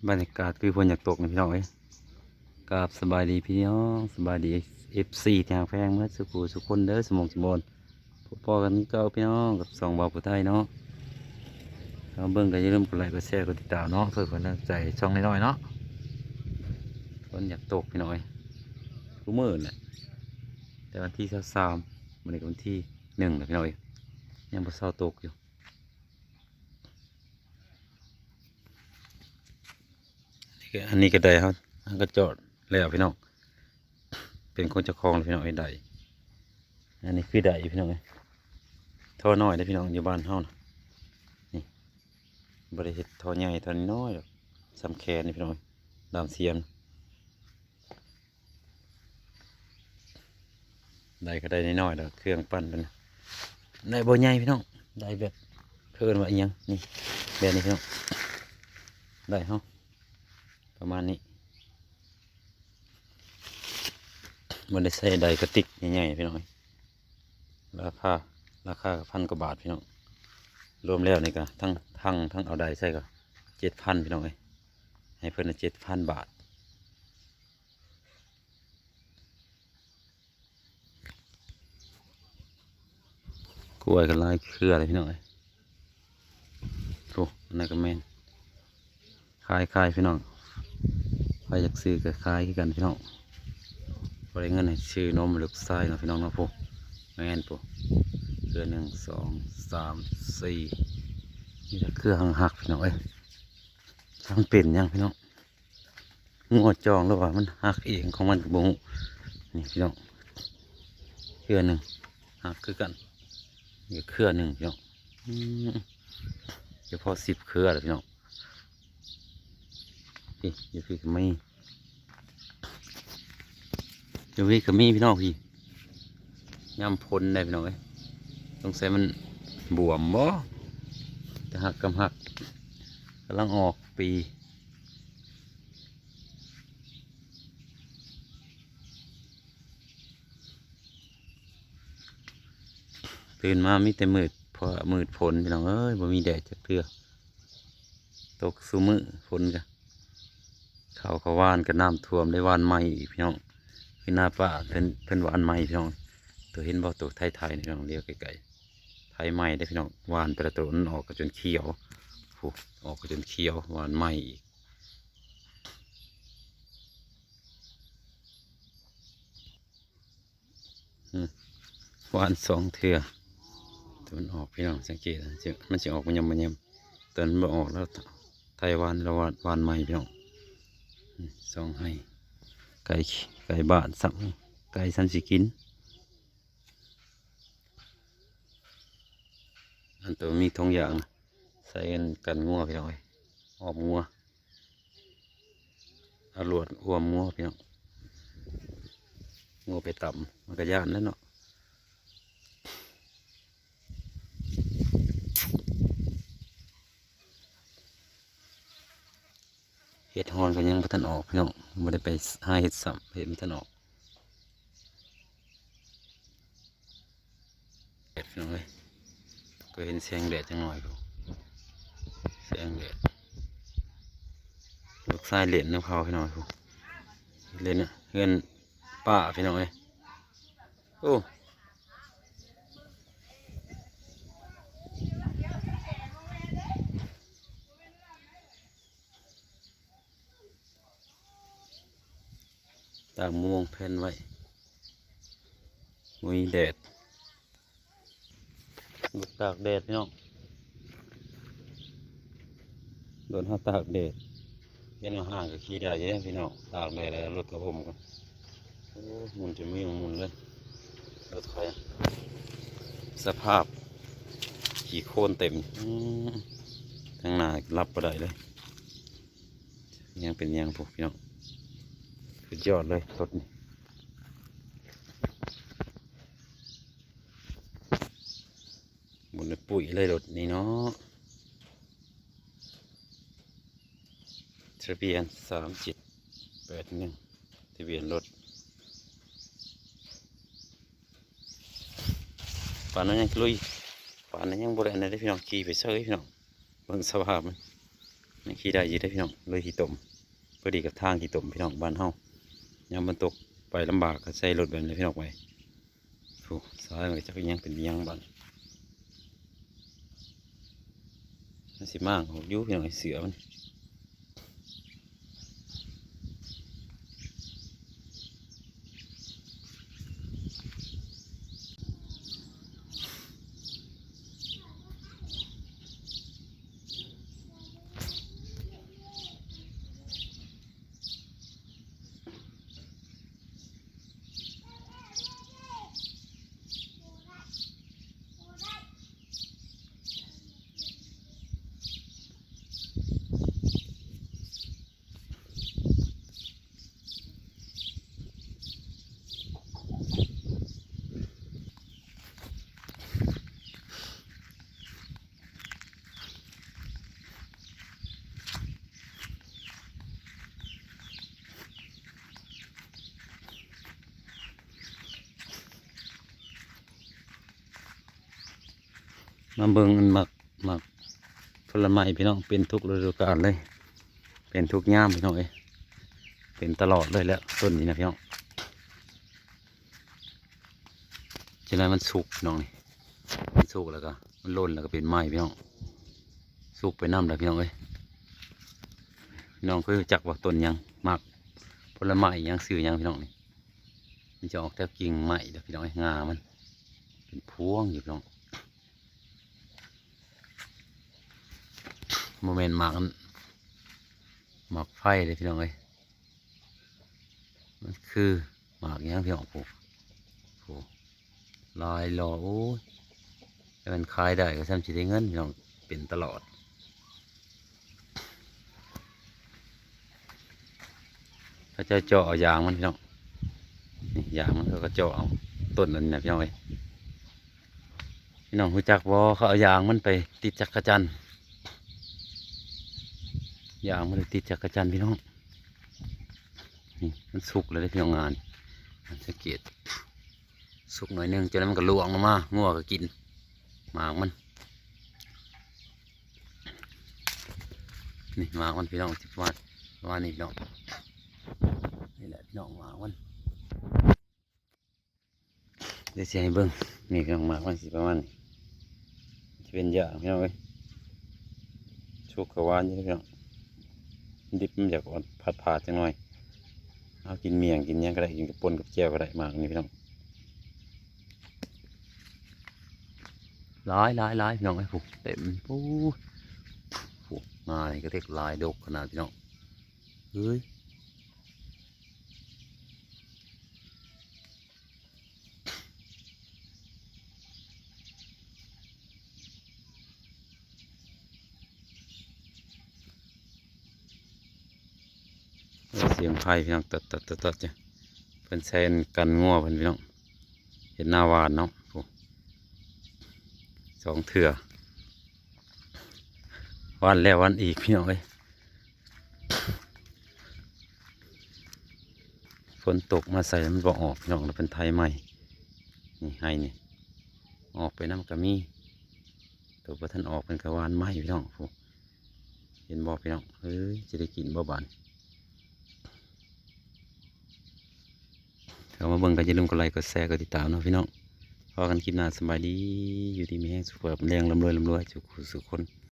ບັນຍາກາດຄືຝົນຢາກຕົກນີ້ພີ່ນ້ອງເອີຍ. ກາບສະບາຍດີພີ່ນ້ອງ ສະບາຍດີເອັຟຊີທີ່ຮັກແພງເໝິດສູ່ຜູ້ສູ່ຄົນເດີ ສູ່ໝ່ອງສູ່ບ່ອນ. ພົບພໍ້ກັນຄືເກົ່າພີ່ນ້ອງ ກັບຊ່ອງບ່າວຜູ້ໄທເນາະ. ເຮົາເບິ່ງກໍຢ່າລືມກົດໄລ ກົດແຊ ກົດຕິດຕາມເນາະ ເພື່ອເປັນກຳລັງໃຈຊ່ອງນ້ອຍໆເນາະ. ຝົນຢາກຕົກພີ່ນ້ອງເອີຍ ທຸກມື້ແຫຼະ ແຕ່ວັນທີຊາວສາມ ມື້ນີ້ກໍວັນທີໜຶ່ງແລ້ວພີ່ນ້ອງເອີຍ ຍັງບໍ່ເຊົາຕົກຢູ່. ອັນນີ້ກໍໄດ້ ເຮົາ ເຮົາກໍຈອດແລ້ວພີ່ນ້ອງ ເປັນຂອງເຈົ້າຂອງແລ້ວພີ່ນ້ອງເອີຍ ໄດ້. ອັນນີ້ຄືໄດ້ພີ່ນ້ອງເອີຍ ທໍ່ນ້ອຍເດ້ພີ່ນ້ອງ ຢູ່ບ້ານເຮົານະ ນີ້ ບໍ່ໄດ້ເຮັດທໍ່ໃຫຍ່ ທໍ່ນ້ອຍໆດອກ ສ່ຳແຂນນີ້ພີ່ນ້ອງເອີຍ ດາມສຽມ. ໄດ້ກໍໄດ້ນ້ອຍໆດອກ ເຄື່ອງປັ່ນເພິ່ນ ໄດ້ບໍ່ໃຫຍ່ພີ່ນ້ອງ ໄດ້ແບບ ເອີ້ນວ່າອີ່ຫຍັງນີ້ ແບບນີ້ພີ່ນ້ອງ ໄດ້ເຮົາປະມານນີ້ ບໍ່ໄດ້ໃຊ້ໄດ້ກະຕິກໃຫຍ່ໆພີ່ນ້ອງ. ລາຄາ ລາຄາພັນກວ່າບາດພີ່ນ້ອງ ລວມແລ້ວນີ້ກະທັງຖັງ ທັງເອົາໄດ້ໃສ່ກະເຈັດພັນພີ່ນ້ອງເອີຍ ໃຫ້ເພິ່ນເຈັດພັນບາດ. ກ້ວຍກໍຫຼາຍເຄືອເລີຍພີ່ນ້ອງເອີຍ. ໂອ້ ອັນນັ້ນກໍແມ່ນ ຂາຍ ຂາຍພີ່ນ້ອງ ໃຜຢາກຊື້ກໍຂາຍຄືກັນພີ່ນ້ອງ. ບໍ່ໄດ້ເງິນໃຫ້ຊື້ນົມໃຫ້ລູກຊາຍເນາະພີ່ນ້ອງເນາະ. ໂອ້ ແມ່ນ ໂອ້ ເຄືອໜຶ່ງ ສອງ ສາມ ສີ່ ມີແຕ່ເຄືອຫັກໆພີ່ນ້ອງເອີຍ. ມັນເປັນຫຍັງພີ່ນ້ອງ? ງົວຈອງ ຫຼືວ່າມັນຫັກເອງຂອງມັນກໍບໍ່ຮູ້. ນີ້ພີ່ນ້ອງ ເຄືອໜຶ່ງຫັກຄືກັນ ນີ້ເຄືອໜຶ່ງພີ່ນ້ອງ. ອືມ ຈະພໍສິບເຄືອແລ້ວພີ່ນ້ອງ. ນີ້ຢູ່ພີ້ກໍມີ ຢູ່ພີ້ກໍມີພີ່ນ້ອງ ພີ້ ຍາມຝົນໄດ໋ພີ່ນ້ອງເອີຍ. ສົງໄສມັນບວມບໍ່? ແຕ່ຫັກກັບຫັກ ກຳລັງອອກປີ. ຕື່ນມາມີແຕ່ມືດ ເພາະວ່າມືດຝົນພີ່ນ້ອງເອີຍ ບໍ່ມີແດດຈັກເທື່ອ. ຕົກຊຸມື້ຝົນກະ ເຂົ້າກໍຫວ່ານກໍນ້ຳຖ້ວມໄດ້ ຫວ່ານໃໝ່ອີກພີ່ນ້ອງ. ຄືນາປ້າເພິ່ນ ເພິ່ນຫວ່ານໃໝ່ພີ່ນ້ອງ. ໂຕເຫັນບໍ່ ໂຕໄຖໆນີ້ພີ່ນ້ອງ ລຽວໄກໆ ໄຖໃໝ່ເດ້ພີ່ນ້ອງ. ຫວ່ານແຕ່ລະໂຕມັນອອກກໍຈົນຂຽວ ພຸ້ນ ອອກກໍຈົນຂຽວ ຫວ່ານໃໝ່ອີກ. ອືມ ຫວ່ານສອງເທື່ອ ແຕ່ມັນອອກພີ່ນ້ອງ ສັງເກດ ມັນຊິ ມັນຊິອອກມາຍຳມາຍຳ. ຕອນມັນບໍ່ອອກແລ້ວ ໄຖຫວ່ານ ແລ້ວຫວ່ານ ຫວ່ານໃໝ່ພີ່ນ້ອງ. ອືມ ສອງໄຮ່ ໄກ່ ໄກ່ບ້ານຊ້ຳ ໄກ່ຊ້ຳຊິກິນ. ອັນໂຕມີຖົງຢາງ ໃສ່ກັນງົວພີ່ນ້ອງເອີຍ ອ້ອມງົວ ເອົາລວດອ້ອມງົວພີ່ນ້ອງ. ງົວໄປຕຳ ມັນກໍຢ້ານແຫຼະເນາະ. ເຫັດຮອນກໍຍັງບໍ່ທັນອອກພີ່ນ້ອງ ບໍ່ໄດ້ໄປຫາເຫັດຊ້ຳ ເຫັດມັນທັນອອກ. ແດດພີ່ນ້ອງເອີຍ ກໍເຫັນແສງແດດຈັກໜ້ອຍພຸ້ນ ແສງແດດ. ລູກຊາຍຫຼິ້ນນຳເຂົາພີ່ນ້ອງເອີຍ ເລ່ນເຮືອນປ້າພີ່ນ້ອງເອີຍ. ໂອ້ ຕາກມະມ່ວງແຜ່ນໄວ້ ບໍ່ມີແດດ ຕາກແດດພີ່ນ້ອງ. ລົດເຮົາຕາກແດດ ເຫັນວ່າຫ້າງກໍຂີ່ໄດ້ເດ້ພີ່ນ້ອງ ຕາກແດດແລ້ວລົດກໍຮົ່ມກັນ. ໂອ້ ມັນຈະມີຂອງມັນເລີຍ ລົດຂ້ອຍ ສະພາບຂີ້ໂຄນເຕັມ. ອືມ ທາງໜ້າລັບບໍ່ໄດ້ເລີຍ ຍັງເປັນຫຍັງພຸ້ນພີ່ນ້ອງ. ສຸດຍອດເລີຍລົດນີ້ ໝຸ່ນປຸ້ຍເລີຍລົດນີ້ເນາະ. ທະບຽນສາມເຈັດແປດໜຶ່ງ ທະບຽນລົດ. ປານນັ້ນຍັງລຸຍ ປານນັ້ນຍັງບໍ່ໄດ້ອັນໃດເດ້ພີ່ນ້ອງ ຂີ່ໄປເຊີຍພີ່ນ້ອງ. ເບິ່ງສະພາບມັນ ຍັງຂີ່ໄດ້ຢູ່ເດ້ພີ່ນ້ອງ ເລີຍຂີ້ຕົມ ພໍດີກັບທາງຂີ້ຕົມພີ່ນ້ອງ ບ້ານເຮົາ ຍາມຝົນຕົກໄປລຳບາກ ກໍໃສ່ລົດແບບນີ້ພີ່ນ້ອງໄປ. ໂອ້ ສາຍມັນກໍຈັກອີ່ຫຍັງເປັນອີ່ຫຍັງບາດນີ້ ມັນຊິມ້າງອອກຢູ່ພີ່ນ້ອງ ເສືອມັນ. ມາເບິ່ງອັນໝາກ ໝາກຜົນລະໄມ້ພີ່ນ້ອງ ເປັນທຸກລະດູການເລີຍ ເປັນທຸກຍາມພີ່ນ້ອງເອີຍ ເປັນຕະຫຼອດເລີຍແຫຼະຕົ້ນນີ້ນະພີ່ນ້ອງ. ຈັ່ງໃດມັນສຸກພີ່ນ້ອງນີ້ ມັນສຸກແລ້ວກໍມັນຫຼົ່ນແລ້ວກໍເປັນໄມ້ພີ່ນ້ອງ ສຸກໄປນຳແລ້ວພີ່ນ້ອງເອີຍ. ພີ່ນ້ອງເຄີຍຮູ້ຈັກບໍ່ ຕົ້ນຫຍັງ ໝາກຜົນລະໄມ້ຫຍັງ ຊື່ຫຍັງພີ່ນ້ອງນີ້? ມັນຈະອອກແຕ່ກິ່ງໄມ້ເດີພີ່ນ້ອງເອີຍ ງ່າມັນເປັນພວງຢູ່ພີ່ນ້ອງ. ບໍ່ແມ່ນໝາກອັນ ໝາກໄຟເດ້ພີ່ນ້ອງເອີຍ ມັນຄືໝາກຫຍັງພີ່ນ້ອງ ໂອ້ ໂອ້ ຫຼາຍຫຼໍ່ ໂອ້ຍ ຖ້າແມ່ນຂາຍໄດ້ກໍຊ່ຳຊິໄດ້ເງິນພີ່ນ້ອງ ເປັນຕະຫຼອດ. ເຂົາເຈົ້າເຈາະເອົາຢາງມັນພີ່ນ້ອງ ນີ້ຢາງມັນ ເຂົາກໍເຈາະເອົາຕົ້ນອັນນີ້ນະພີ່ນ້ອງເອີຍ. ພີ່ນ້ອງຮູ້ຈັກບໍ່ ເຂົາເອົາຢາງມັນໄປຕິດຈັກກະຈັນ ຢາງມັນໄປຕິດຈັກກະຈັນພີ່ນ້ອງ. ນີ້ມັນສຸກແລ້ວເດ້ພີ່ນ້ອງ ງານີ້ ສັງເກດ ສຸກໜ້ອຍໜຶ່ງ ຈັ່ງໃດມັນກໍລ່ວງລົງມາ ງົວກໍກິນໝາກມັນ. ນີ້ໝາກມັນພີ່ນ້ອງ ຊິປະມານ ປະມານນີ້ພີ່ນ້ອງ ນີ້ແຫຼະພີ່ນ້ອງໝາກມັນ. ດຽວຊິໃຫ້ເບິ່ງ ນີ້ພີ່ນ້ອງ ໝາກມັນຊິປະມານນີ້ ຊິເປັນຢາງພີ່ນ້ອງເອີຍ ສຸກກໍຫວານຢູ່ເດ້ພີ່ນ້ອງ ດິບມັນຢາກອ່ອນຝາດໆຈັກໜ່ອຍ ເອົາກິນໝ້ຽງກິນຫຍັງກໍໄດ້ ກິນກັບປົ່ນກັບແຈ່ວກໍໄດ້ ໝາກນີ້ພີ່ນ້ອງ. ຫຼາຍໆໆ ພີ່ນ້ອງເອີຍ ພຸ້ນເຕັມ ພຸ້ນ ພຸ້ນ ງານີ້ກໍເຕັກຫຼາຍ ດົກຂະໜາດພີ່ນ້ອງເອີຍ. ສຽງໄຟພີ່ນ້ອງ ຕັດໆໆໆ ເພິ່ນໃສ່ອັນກັນງົວເພິ່ນພີ່ນ້ອງ ເຮັດນາຫວ່ານເນາະ ໂອ້ ສອງເທື່ອ ຫວ່ານແລ້ວຫວ່ານອີກພີ່ນ້ອງເອີຍ. ຝົນຕົກມາໃສ່ມັນບໍ່ອອກພີ່ນ້ອງ ແລ້ວເພິ່ນໄຖໃໝ່ ນີ້ໄຮ່ນີ້ ອອກໄປນຳກໍມີ ໂຕບໍ່ທັນອອກເພິ່ນກໍຫວ່ານໃໝ່ພີ່ນ້ອງ ພຸ້ນ ເຫັນບໍ່ພີ່ນ້ອງເອີຍ ຊິໄດ້ກິນບໍ່ບາດນີ້? ເຂົ້າມາເບິ່ງກໍຢ່າລືມກົດໄລ ກົດແຊ ກົດຕິດຕາມເນາະພີ່ນ້ອງ ພໍ້ກັນຄລິບໜ້າ ສະບາຍດີ ຢູ່ດີມີແຮງ ສຸຂະພາບແຮງ ລ່ຳລວຍ ລ່ຳລວຍ ສຸກ ສຸກຄົນ.